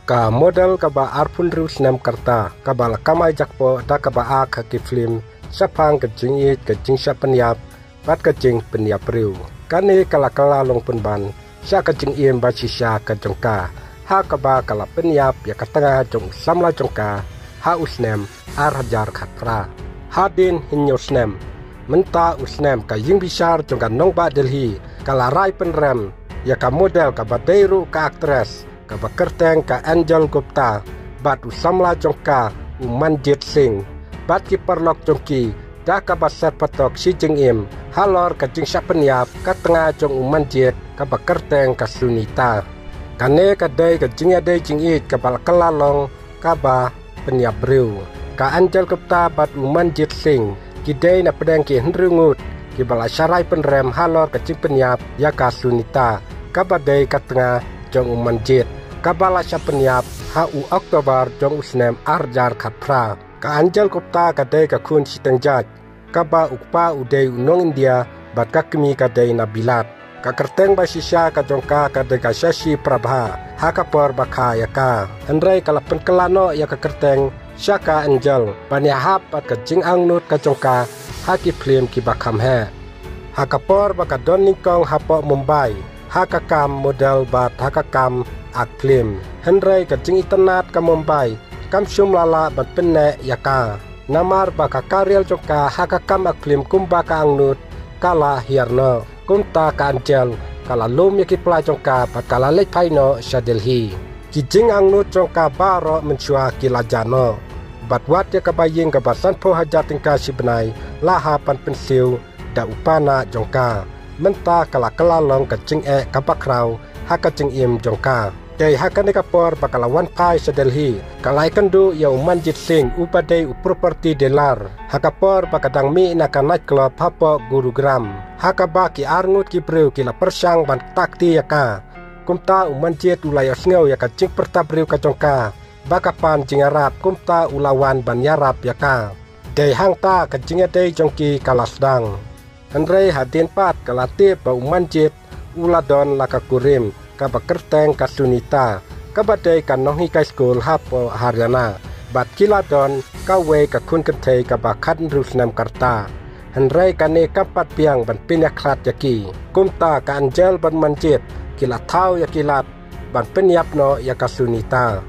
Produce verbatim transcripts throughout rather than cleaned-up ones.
Ka model kaba arphew hynriew snem ka rta, kaba la kamai jakpoh da kaba ak ha ki film shaphang ka jingïeit, ka jingshah pynïap bad ka jingpynïap briew. Kane ka la kylla long pynban sha ka jingim ba shisha ka jong ka, ha kaba ka la pynïap ïa ka tnga jong u samla jong ka ha u snem ar hajar khatphra. Hadien hynñiew snem, mynta u snem, ka ïingbishar jong ka nongbah Delhi ka la rai pynrem ïa ka model kaba dei ruh ka actress, kaba kyrteng ka Angel Gupta, bad u samla jong ka u Manjeet Singh bad ki paralok jong ki, da kaba set patok shi jingim halor ka jingshah pynïap ka tnga jong u Manjeet kaba kyrteng ka Sunita. Kane ka dei ka jingïadei jingïeit kaba la kylla long kaba pynïap briew. Ka Angel Gupta bad u Manjeet Singh ki dei na pdeng ki hynriew ngut kiba la shah rai pynrem halor ka jingpynïap ïa ka Sunita, kaba dei ka tnga jong u Manjeet, kaba la shah pynïap ha u October jong u snem ar hajar khatphra. Ka Angel Gupta ka dei ka khun shiteng jait, kaba u kpa u dei u nong India bad ka kmie ka dei na Bilat. Ka kyrteng ba shisha ka jong ka ka dei ka Shashi Prabha ha ka por ba kha ïa ka. Hynrei ka la pynkylla noh ïa ka kyrteng sha ka Angel ban ïahap bad ka jingangnud ka jong ka ha ki film kiba kham heh. Ha ka por ba ka don nyngkong hapoh Mumbai ha ka kam model bad ha ka kam ak film, hynrei ka jingitynnad ka Mumbai kam shym la lah ban pynneh ïa ka, namar ba ka career jong ka ha ka kam ak film kumba ka angnud ka la hiar noh. Kumta ka Angel ka la lum ïa ki pla jong ka bad ka la leit phai noh sha Delhi. Ki jingangnud jong ka baroh mynshuwa ki la jah noh, bad wat ïa kaba ïing kaba sanphew hajar tyngka shi bnai la hap ban pynsiew da u panah jong ka. Mynta ka la kylla long ka jingeh kaba khraw ha ka jingim jong ka. Dei ha kane ka por ba ka la wan phai sha Delhi, ka la ïakynduh ïa u Manjeet Singh uba dei u property dealer, ha ka por ba ka dang mih na ka night club hapoh Gurugram, ha kaba ki arngut ki briew ki la pyrshang ban ktah kti ïa ka. Kumta u Manjeet u la ïohsngew ïa ka jingpyrta briew ka jong ka ba ka pan jingïarap, kumta u la wan ban ïarap ïa ka. Dei hangta ka jingïadei jong ki ka la sdang. Hynrei hadien pat ka la tip ba u Manjeet u la don la ka kurim kaba kyrteng ka Sunita, kaba dei ka nonghikai skul hapoh Haryana, bad ki la don kawei ka khun kynthei kaba khathynriew snem ka rta. Hynrei kane kam pat biang ban pynïakhlad ïa ki. Kumta ka Angel bad Manjeet ki la thaw ïa ki lad ban pynïap noh ïa ka Sunita.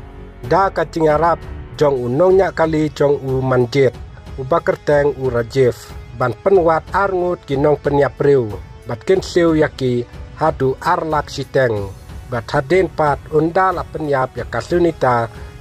Da ka jingïarap jong u nongñiah kali jong u Manjeet, uba kyrteng u Rajiv, ban pynwad arngut ki nongpynïap briew bad kynsiew ïa ki haduh ar lak shiteng. Bad hadien pat ynda la pynïap ïa ka Sunita,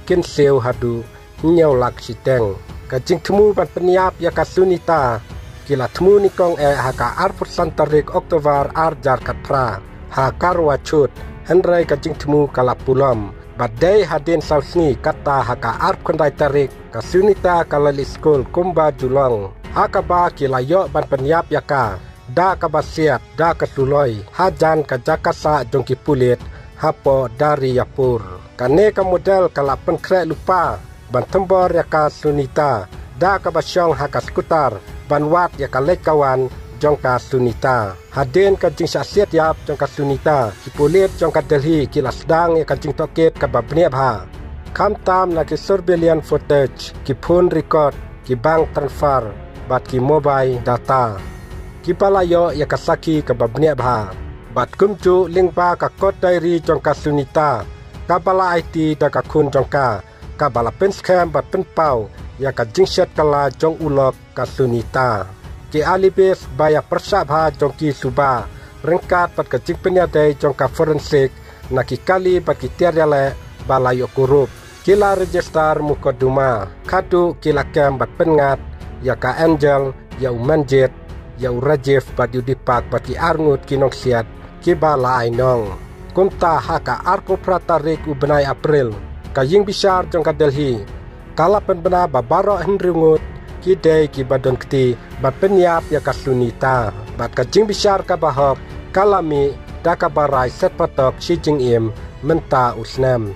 kynsiew haduh hynñiew lak shiteng. Ka jingthmu ban pynïap ïa ka Sunita ki la thmu nyngkong eh ha ka arphew san tarik October ar hajar khatphra ha Karwa Chowth, hynrei ka jingthmu ka la pulom. Bad dei hadien saw sngi, kata ha ka arphew khyndai tarik, ka Sunita ka la leit skul kumba ju long, ha kaba ki la ïoh ban pynïap ïa ka da kaba siat da ka suloi hajan ka jaka sah jong ki pulit hapoh Dariyapur. Kane ka model ka la pynkhreh lypa ban thombor ïa ka Sunita da kaba shong ha ka skutar ban wad ïa ka leit ka wan jong ka Sunita. Hadien ka jingshah siat ïap jong ka Sunita, ki pulit jong ka Delhi ki la sdang ïa ka jingtohkit kaba bniah bha, khamtam na ki surveillance footage, ki phone record, ki bank transfer bad ki mobile data, kiba la ïoh ïa ka sakhi kaba bniah bha. Bad kumjuh lyngba ka court diary jong ka Sunita, kaba la aiti da ka khun jong ka, kaba la pynskhem bad pynpaw ïa ka jingshet kylla jong u lok ka Sunita. Ki alibis ba ïa pyrshah bha jong ki suba, ryngkat bad ka jingpynïadei jong ka forensic na ki kali bad ki tiar ïaleh ba la ïoh kurup, ki la register mukotduma. Khadduh ki la kem bad pynngat ïa ka Angel, ïa u Manjeet, ïa u Rajiv bad ïa u Deepak bad ki arngut ki nongsiat kiba la ai nong. Kumta ha ka arphew phra tarik u bnai April, ka ïingbishar jong ka Delhi ka la pynbna ba baroh hynriew ngut ki dei kiba don kti ban pynïap ïa ka Sunita. Bad ka jingbishar kaba hok ka la mih da kaba rai set patok shi jingim mynta u snem.